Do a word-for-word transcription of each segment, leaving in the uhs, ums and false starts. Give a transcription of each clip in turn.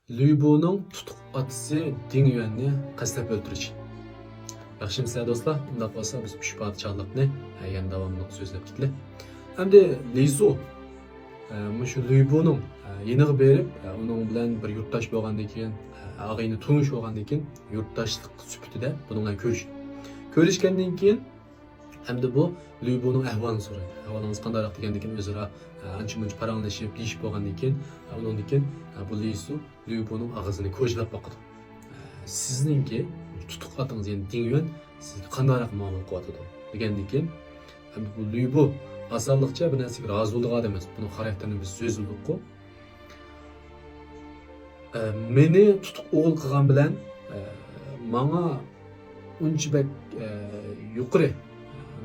لۈيبۇنىڭ تۇتۇق ئاتىسى دىڭ يۈەننى قەستلەپ ئۆلتۈرۈشى. ياخشىمۇسىلەر دوستلار؟ ئۇنداق بولسا بىز ئۈچ پادىشاھلىقنى، ھە، يەنە داۋاملىق سۆزلەپ كېتىلى. ئەمدى لىسۇ، ھە، مۇشۇ لۈيبۇنىڭ، ھە، يېنىغا بېرىپ، ھە، ئۇنىڭ بىلەن بىر يۇرتداش بولغاندىن كېيىن، ھە، ئاغىنە تونۇش بولغاندىن كېيىن يۇرتداشلىق سۈپىتىدە بۇنىڭ بىلەن كۆرۈشىدۇ. كۆرۈشكەندىن كېيىن ئەمدى بۇ لۈيبۇنىڭ ئەھۋالىنى سورايدۇ. ئەھۋالىڭىز قانداقراق دېگەندىن كېيىن ئۆزئارا، ئە، ئانچە-مۇنچە پاراڭلىشىپ، دېيىشىپ بولغاندىن كېيىن، ئە، ئۇنىڭدىن كېيىن، ئە، بۇ لىسۇ لۈيبۇنىڭ ئاغزىنى كوچىلاپ باقىدۇ. ئە، سىزنىڭكى تۇتۇق ئاتىڭىز، يەنى دىڭ يۈەن سىزگە قانداقراق مۇئامىلە قىلىۋاتىدۇ دېگەندىن كېيىن، ئەمدى بۇ لۈيبۇ ئاسانلىقچە بىر نەرسىگە رازى بولىدىغان ئادەم ئەمەس. بۇنىڭ خاراكتېرىنى بىز سۆزلىدۇققۇ. ئە، مېنى تۇتۇق ئوغۇل قىلغان بىلەن، ئە، ماڭا ئۇنچە بەك، ئە، يۇقىرى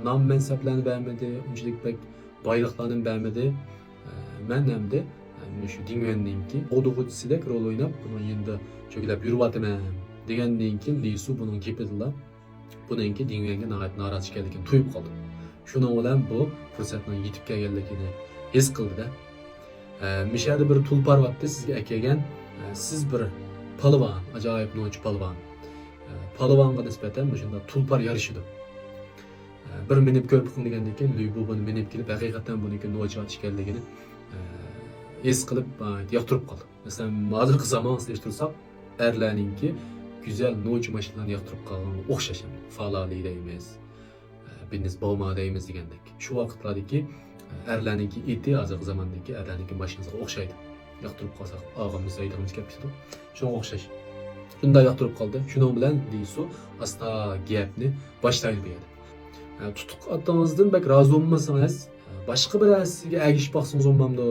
نام مەنسەپلەرنى بەرمىدى، ئۇنچىلىك بەك بايلىقلارنى بەرمىدى. ئە، مەن ئەمدى، ئە، مۇشۇ دىڭ يۈەننىڭكى قوغدىغۇچىسىدەك رول ئويناپ، بۇنىڭ يېنىدا چۆگىلەپ يۈرۈۋاتىمەن دېگەندىن كېيىن، لىسۇ بۇنىڭ گېپىدىلا بۇنىڭكى دىڭ يۈەنگە ناھايىتى نارازى ئىكەنلىكىنى تۇيۇپ قالدى. شۇنىڭ بىلەن بۇ پۇرسەتنىڭ يېتىپ كەلگەنلىكىنى ھېس قىلدى-دە. ئە، مىشەدە بىر تۇلپار بارتتى سىزگە ئەكەلگەن. ئە، سىز بىر پالۋان، ئاجايىپ نوچى پالۋان. ئە، پالۋانغا نىسبەتەن مۇشۇنداق تۇلپار يارىشىدۇ. ئە، بىر مىنىپ كۆر بېقىڭ دېگەندىن كېيىن، لۈيبۇ بۇنى مىنىپ كېلىپ، ھەقىقەتەن بۇنىڭكى نوچى ئات ئىكەنلىكىنى، ئە، ھېس قىلىپ، ناھايىتى ياقتۇرۇپ قالدى. مەسىلەن، ھازىرقى زامانغا سېلىشتۇرساق، ئەرلەرنىڭكى گۈزەل نوچى ماشىنىلارنى ياقتۇرۇپ قالغانغا ئوخشاش ئەمدى. فالالى دەيمىز، بېنز باۋما دەيمىز دېگەندەك. شۇ ۋاقىتلاردىكى ئەرلەرنىڭكى ئېتى ھازىرقى زاماندىكى ئەرلەرنىڭكى ماشىنىسىغا ئوخشايدۇ. ياقتۇرۇپ قالساق، ئاغىمىز دەيدىغىنىمىز كەپ كېتىدۇ. شۇنىڭغا ئوخشاش. شۇنداق ياقتۇرۇپ قالدى. شۇنىڭ بىلەن لىسۇ ئاستا گەپنى باشلايدۇ بۇ يەردە. ئە، تۇتۇق ئاتىڭىزدىن بەك رازى بولمىسىڭىز، ئە، باشقا بىر نەرسىگە ئەگىشىپ باقسىڭىز بولمامدۇ؟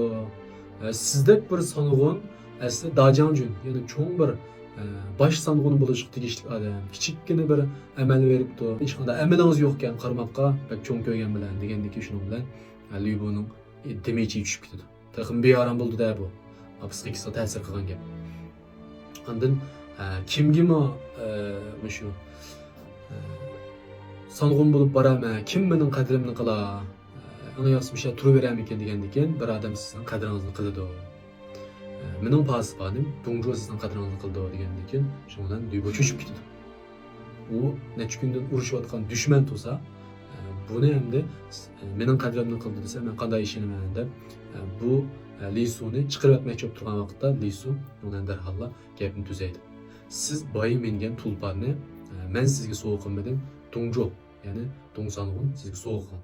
ئە، سىزدەك بىر سانغۇن، ئەسلى داجاڭجۈن، يەنى چوڭ بىر، ئە، باش سانغۇن بولۇشقا تېگىشلىك ئادەم. كىچىككىنە بىر ئەمەل بېرىپتۇ. ھېچقانداق ئەمىلىڭىز يوقكەن قارىماققا، بەك چوڭ كۆرگەن بىلەن، دېگەندىكىن شۇنىڭ بىلەن، ئە، لۈيبۇنىڭ، ئە، دېمى ئىچىگە چۈشۈپ كېتىدۇ. تېخىمۇ بىئارام بولدى-دە بۇ. پسىخىكىسىغا تەسىر قىلغان گەپ. ئاندىن، ئە، كىمگىمۇ، ئە، مۇشۇ، ئە، سانغۇن بولۇپ بارامەن، كىم مېنىڭ قەدرىمنى قىلا؟ ئە، ئەڭ ياخشىسى مۇشۇ يەردە تۇرۇۋېرەمىكىن دېگەندىن كېيىن، بىر ئادەم سىزنىڭ قەدرىڭىزنى قىلىدۇ. ئە، مېنىڭ پاسىبانىم دۇڭجۇ سىزنىڭ قەدرىڭىزنى قىلىدۇ دېگەندىن كېيىن، شۇنىڭ بىلەن لۈيبۇ چۆچۈپ كېتىدۇ. ئۇ نەچچە كۈندىن ئۇرۇشۇۋاتقان دۈشمەن تۇرسا، ئە، بۇنى ئەمدى، ئە، مېنىڭ قەدرىمنى قىلدى دېسە، مەن قانداق ئىشىنىمەن دەپ، ئە، بۇ، ئە، لىسۇنى چىقىرىۋەتمەكچى بولۇپ تۇرغان ۋاقىتتا، لىسۇ ئۇنىڭ دەرھاللا گەپنى تۈزەيدۇ. سىز بايا مىنگەن تۇلپارنى، ئە، مەن سىزگە سوۋغا قىلمىدىم، دۇڭجۇ، يەنى دۇڭسانغۇن سىزگە سوۋغا قىلغان.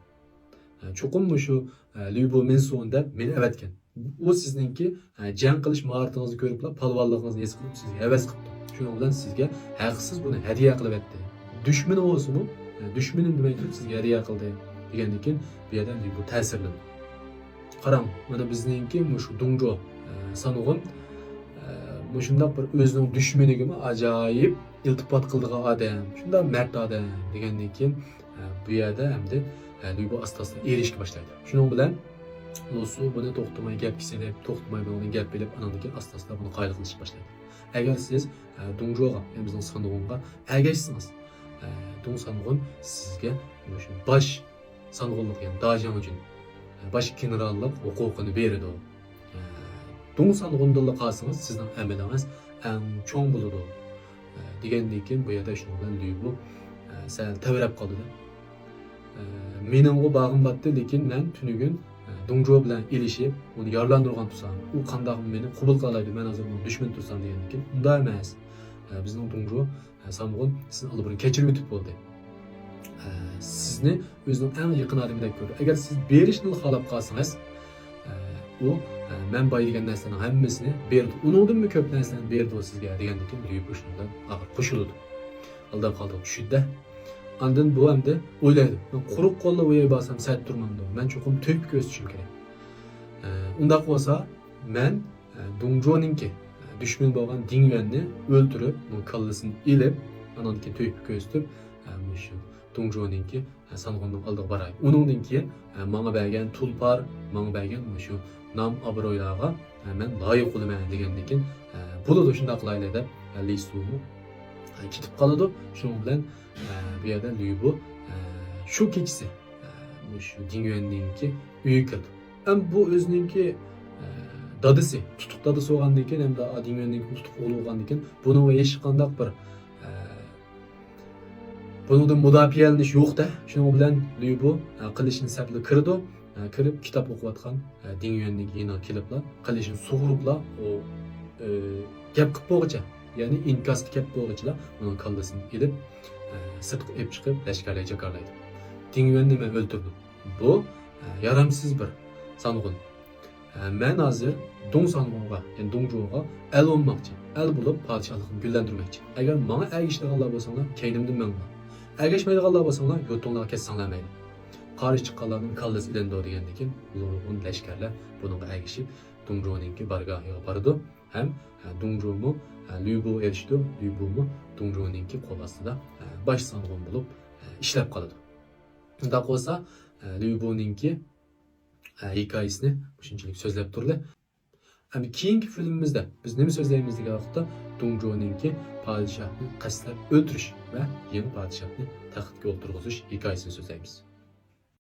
ئە، چوقۇم مۇشۇ، ئە، لۈيبۇ مىنسۇن دەپ مېنى ئەۋەتكەن. ئۇ سىزنىڭكى، ئە، جەڭ قىلىش ماھارىتىڭىزنى كۆرۈپلا، پالۋانلىقىڭىزنى ھېس قىلىپ، سىزگە ھەۋەس قىپتۇ. شۇنىڭ بىلەن سىزگە ھەقسىز بۇنى ھەدىيە قىلىۋەتتى. دۈشمىنى بولسىمۇ، ئە، دۈشمىنىم دېمەي تۇرۇپ سىزگە ھەدىيە قىلدى، دېگەندىن كېيىن بۇ يەردە لۈيبۇ تەسىرلىنىدۇ. قاراڭ، مانا بىزنىڭكى مۇشۇ دۇڭجۇ، ئە، سانغۇن، ئە، مۇشۇنداق بىر ئۆزىنىڭ دۈشمىنىگىمۇ ئاجايىپ ئىلتىپات قىلىدىغان ئادەم، شۇنداق مەرد ئادەم، دېگەندىن كېيىن، ئە، بۇ يەردە ئەمدى، ئە، لۈيبۇ ئاستا-ئاستا ئېرىشكە باشلايدۇ. شۇنىڭ بىلەن لىسۇ بۇنى توختىماي گەپكە سېلىپ، توختىماي بۇنىڭدىن گەپ ئېلىپ، ئانىڭدىن كېيىن ئاستا-ئاستا بۇنى قايىل قىلىشقا باشلايدۇ. ئەگەر سىز، ئە، دۇڭجۇغا، يەنى بىزنىڭ سانغۇنغا ئەگەشسىڭىز، ئە، دۇڭسانغۇن سىزگە مۇشۇ باش سانغۇنلۇق، يەنى داجاڭجۈن، ئە، باش گېنېراللىق ھوقۇقىنى بېرىدۇ. ئە، دۇڭسانغۇندىنلا قالسىڭىز، سىزنىڭ ئەمىلىڭىز ئەڭ چوڭ بولىدۇ. ئە، دېگەندىن كېيىن بۇ يەردە شۇنىڭ بىلەن لۈيبۇ، ئە، سەل تەۋرەپ قالدى. ئە، مېنىڭغۇ بارغۇم بارتتى، لېكىن مەن تۈنۈگۈن، ئە، دۇڭجۇ بىلەن ئېلىشىپ، ئۇنى يارىلاندۇرغان تۇرسام، ئۇ قانداق مېنى قوبۇل قىلالايدۇ، مەن ھازىر ئۇنىڭ دۈشمىنى تۇرسام دېگەندىن كېيىن، ئۇنداق ئەمەس. ئە، بىزنىڭ دۇڭجۇ، ئە، سانغۇن سىزنى ئاللىبۇرۇن كەچۈرۈۋېتىپ بولدى. ئە، سىزنى ئۆزىنىڭ ئەڭ يېقىن ئادىمىدەك كۆردى. ئەگەر سىز بېرىشنىلا خالاپ قالسىڭىز، ئە، ئۇ، ئە، مەن بايا دېگەن نەرسىلەرنىڭ ھەممىسىنى بېرىدۇ. ئۇنىڭدىنمۇ كۆپ نەرسىلەرنى بېرىدۇ سىزگە، دېگەندىن كېيىن لۈيبۇ شۇنىڭ بىلەن ئاخىر قوشۇلىدۇ. ئالداپ قالدۇق، چۈشىدۇ-دە. ئاندىن بۇ ئەمدى ئويلايدۇ، مەن قۇرۇق قوللا ئۇ يەرگە بارسام سەت تۇرمامدۇ؟ مەن چوقۇم تۆھپە كۆرسىتىشىم كېرەك. ئە، ئۇنداق بولسا، مەن، ئە، دۇڭجۇنىڭكى، ئە، دۈشمىنى بولغان دىڭ يۈەننى ئۆلتۈرۈپ، ئۇنىڭ كاللىسىنى ئېلىپ، ئانان كېيىن تۆھپە كۆرسىتىپ، ئە، مۇشۇ دۇڭجۇنىڭكى، ئە، سانغۇننىڭ ئالدىغا باراي. ئۇنىڭدىن كېيىن، ئە، ماڭا بەرگەن تۇلپار، ماڭا بەرگەن مۇشۇ نام-ئابرۇيلارغا، ئە، مەن لايىق بولىمەن دېگەندىن كېيىن، ئە، بولىدۇ، شۇنداق قىلايلى دەپ، ئە، لىسۇمۇ، ئە، كېتىپ قالىدۇ. شۇنىڭ بىلەن، ئە، بۇ يەردە لۈيبۇ، ئە، شۇ كېچىسى، ئە، مۇشۇ دىڭ يۈەننىڭكى ئۆيىگە كىرىدۇ. ئەم بۇ ئۆزىنىڭكى، ئە، دادىسى، تۇتۇق دادىسى بولغاندىن كېيىن ھەمدە دىڭيۈەننىڭ تۇتۇق ئوغلى بولغاندىن كېيىن بۇنىڭغا ھېچقانداق بىر، ئە، بۇنىڭدىن مۇداپىئەلىنىش يوق-دە. شۇنىڭ بىلەن لۈ بۇ، ئە، قىلىچنى سەپلىگە كىرىدۇ. ئە، كىرىپ كىتاب ئوقۇۋاتقان، ئە، دىڭيۈەننىڭ يېنىغا كېلىپلا قىلىچنى سۇغۇرۇپلا ئۇ، ئە، گەپ قىلىپ بولغۇچە، يەنى ئىنكاسقا كەپ بولغۇچىلا ئۇنىڭ كاللىسىنى ئېلىپ، ئە، سىرتقا ئېلىپ چىقىپ لەشكەرلەرگە جاكارلايدۇ. دىڭيۈەننى مەن ئۆلتۈردۈم. بۇ، ئە، يارامسىز بىر سانغۇن. ئە، مەن ھازىر دۇڭ سانغۇنغا، يەنى دۇڭجۇغا ئەل بولماقچى، ئەل بولۇپ پادىشاھلىقنى گۈللەندۈرمەكچى. ئەگەر ماڭا ئەگىشىدىغانلار بولساڭلار، كەينىمدىن ماڭىڭلار. ئەگەشمەيدىغانلار بولساڭلار، يۇرتۇڭلارغا كەتسەڭلار مەيلى. قارشى چىققانلارنىڭ كاللىسى ئېلىنىدۇ دېگەندىن كېيىن، نۇرغۇن لەشكەرلەر بۇنىڭغا ئەگىشىپ، دۇڭجۇنىڭكى بارگاھىغا بارىدۇ ھەم، ئە، دۇڭجۇمۇ، ئە، لۈبۇغا ئېرىشىدۇ، لۈبۇمۇ دۇڭجۇنىڭكى قول ئاستىدا، ئە، باش سانغۇن بولۇپ، ئە، ئىشلەپ قالىدۇ. شۇنداق بولسا، ئە، لۈبۇنىڭكى، ئە، ھېكايىسىنى مۇشۇنچىلىك سۆزلەپ تۇرلى. ئەمدى كېيىنكى فىلىمىمىزدە بىز نېمە سۆزلەيمىز دېگەن ۋاقىتتا، دۇڭجۇنىڭكى پادىشاھنى قەستلەپ ئۆلتۈرۈش ۋە يېڭى پادىشاھنى تەختكە ئولتۇرغۇزۇش ھېكايىسىنى سۆزلەيمىز.